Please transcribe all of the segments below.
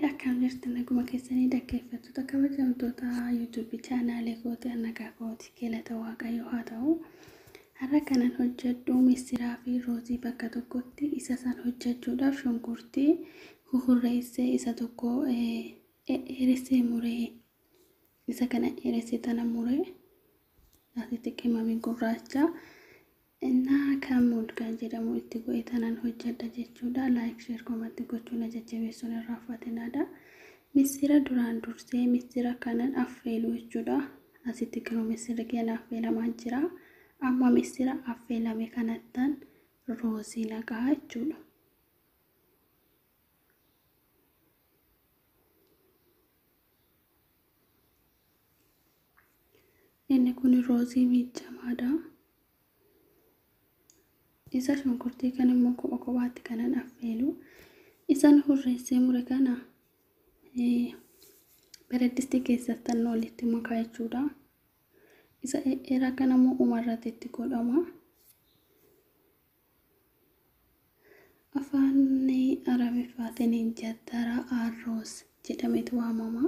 Akkam jirtu naguma keessanii dhaggeeffattoota kabajamtoota YouTube chaanaalee kooti nagaa kooti galata waaqayyoo haa ta'u. Har'a kanan hojjedhu missiraa fi roozii bakka tokkotti isa san hojjechuudhaaf shunkurtii huhurreessee isa tokko dheeressee muree isa kana dheeressee tana muree asitti qimamii gurraacha innaa kamuud kan jedhamu itti godhe tanan hojjedha jechuudha. Like, share, comment gochuun na jajjabeessuun irraa uffatinaadha. Missira duraan dursee missira kanan affeelu jechuudha. Asitti garuu missirri keenya affeelamaa jira. Amma missira affeelame kanattan roozii naqaa jechuudha. Inni kun roozii miicamaadha. Isa shunkurtii kan immoo kopha kophaatti kanan affeelu. Isan hurreessee mure kana bereddistii keessatti walitti makaa jechuudha. Isa dheeraa kana immoo umarratti itti godhama. Afaan Arabiffaatiin jaddara arroos jedhametu waamama.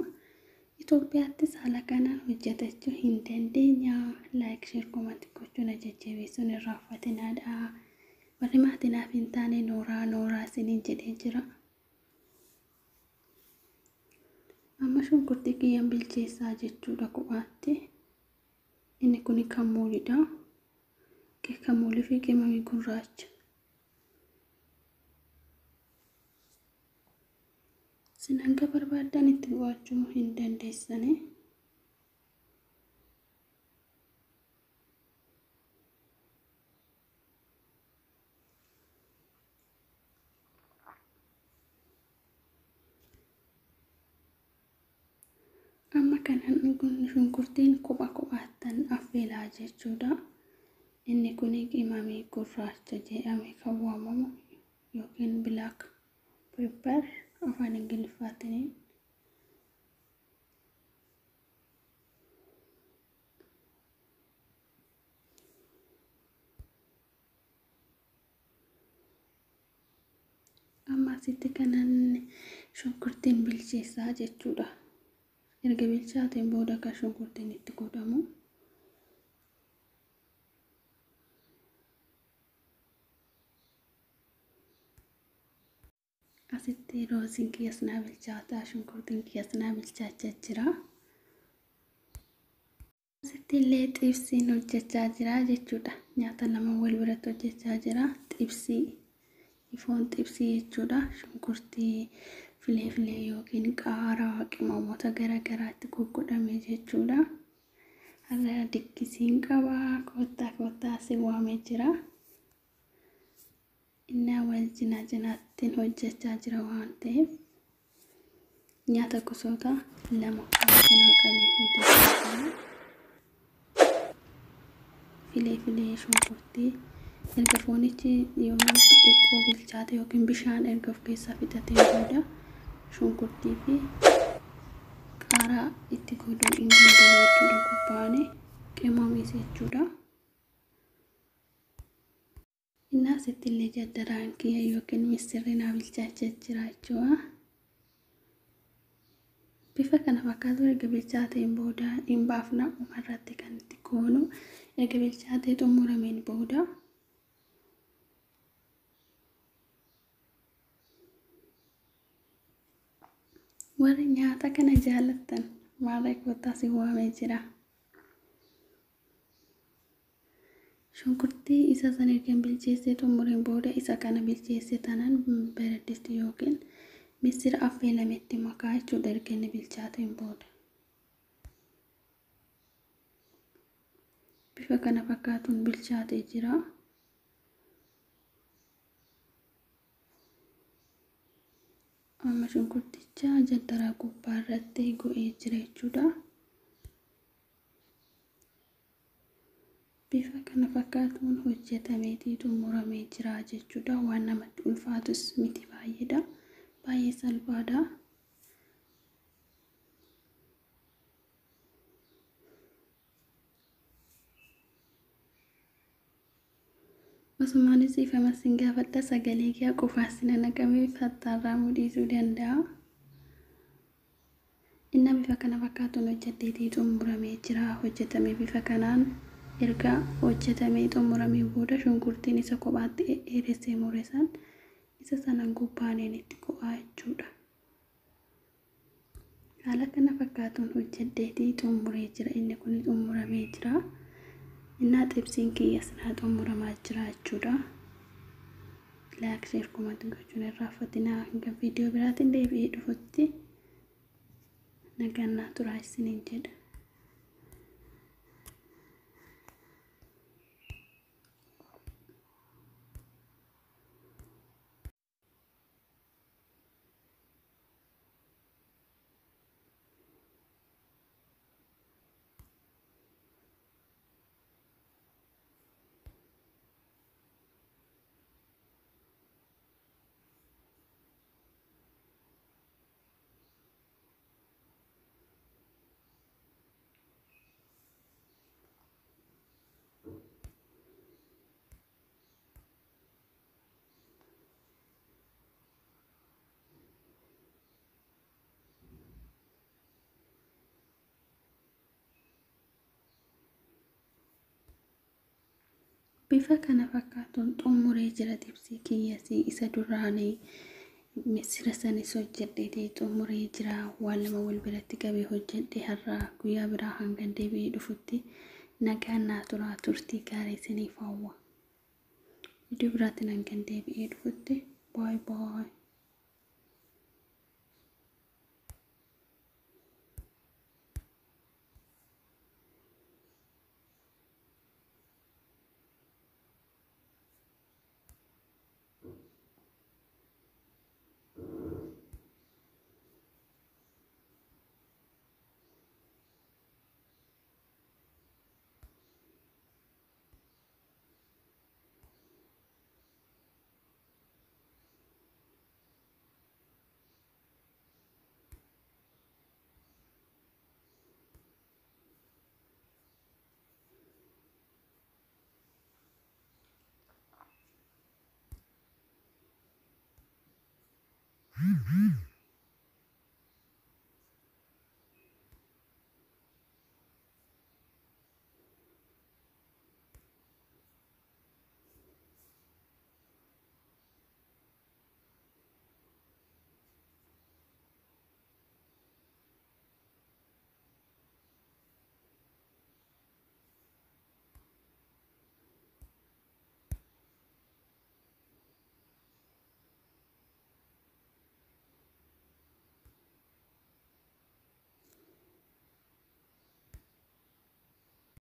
Itoophiyaattis haala kanaan hojjetachuu hin dandeenya. Like, share, comment gochuun jajjabeessuun irraa uffatinaadha. Warri maatii naaf hin taane nooraa nooraa isiniin jedhee jira. Amma shunkurtii kiyyaan bilcheessaa jechuudha kophaatti. Inni kun kan muulidha. Kan muulii fi qimamii gurraacha. Isin hanga barbaaddan itti bu'achuu hin dandeessani. Amma kanan shunkurtiin kopha kophaattan affeelaa jechuudha. Inni kun qimamii gurraacha jedhamee kan waamamu yookiin black pepper afaan Ingiliffaatiin. Amma asitti kanan shunkurtiin bilcheessaa jechuudha. Erga bilchaateen booda kan shunkurtiin itti godhamu. Asitti rooziin kiyyas naa bilchaataa, shunkurtiin kiyyas naa bilchaachaa jira. Asitti illee xibsiin hojjechaa jira jechuudha. Nyaata lama wal biratti hojjechaa jira. Xibsii foon xibsii jechuudha. Shunkurtii filee filee yookiin qaaraa qimamoota garaagaraatti goggodhame jechuudha. Har'a diggisiin qaba. Kottaa kottaa si waamee jira. Inni wal cinaa cinaattiin hojjechaa jira waan ta'eef nyaata gosoota lama wal cinaa qabee hojjechaa jira. Filee filee shunkurtii erga foonichi yoo xiqqoo bilchaate yookiin bishaan erga of keessaa fixatee booda shunkurtii fi qaaraa itti godhuu hin dandeenye jechuudha. Gubbaanii qimamis jechuudha. Inni asitti illee jaddaraan kiyya yookiin missirri naa bilchaachaa jira jechuudha. Bifa kana fakkaatu erga bilchaateen booda hin baafna umarratti kan itti goonu erga bilchaatee xumurameen booda. Warri nyaata kana jaallattan maarree kottaa si waamee jira. Shunkurtii isa san erga bilcheessee xumureen booda isa kana bilcheessee tanan bereddistii yookiin missira affeelametti makaa jechuudha erga inni bilchaateen booda. Bifa kana fakkaatuun bilchaatee jira. Amma shunkurticha jaddaraa gubbaa irratti go'ee jira jechuudha. Bifa kana fakkaatuun hojjetameetii xumuramee jira jechuudha. Waan namatti ulfaatus miti baay'eedha. Baay'ee salphaadha. Osumaanis ifama sin gaafadha sagalee kee qofaas na naqamee fattaarraa mudhiisuu danda'a. Inni bifa kana fakkaatuun hojjedheetii xumuramee jira. Hojjetamee bifa kanaan erga hojjetamee xumuramee booda shunkurtiin isa kophaatti dheeressee mure san isa sanan gubbaaneen itti qo'aa jechuudha. Haala kana fakkaatuun hojjedheetii xumuree jira. Inni kun xumuramee jira. Innaa xibsiin kiyyas naa xumuramaa jira jechuudha. Like, share, comment gochuun irraanfatinaa. Hanga viidiyoo biraatiin deebi'ee dhufutti nagaan naa turaa isiniin jedha. Bifa kana fakkaatuun xumuree jira xibsii kiyyasii isa duraanii misira sanis hojjedheetii xumuree jira. Waan lama wal biratti qabee hojjedhe. Har'a guyyaa biraa hanga deebi'ee dhufutti nagaan naa turaa, turtii gaarii isiniif hawwa. Iddoo biraatiin hanga deebi'ee dhufutti baay baay.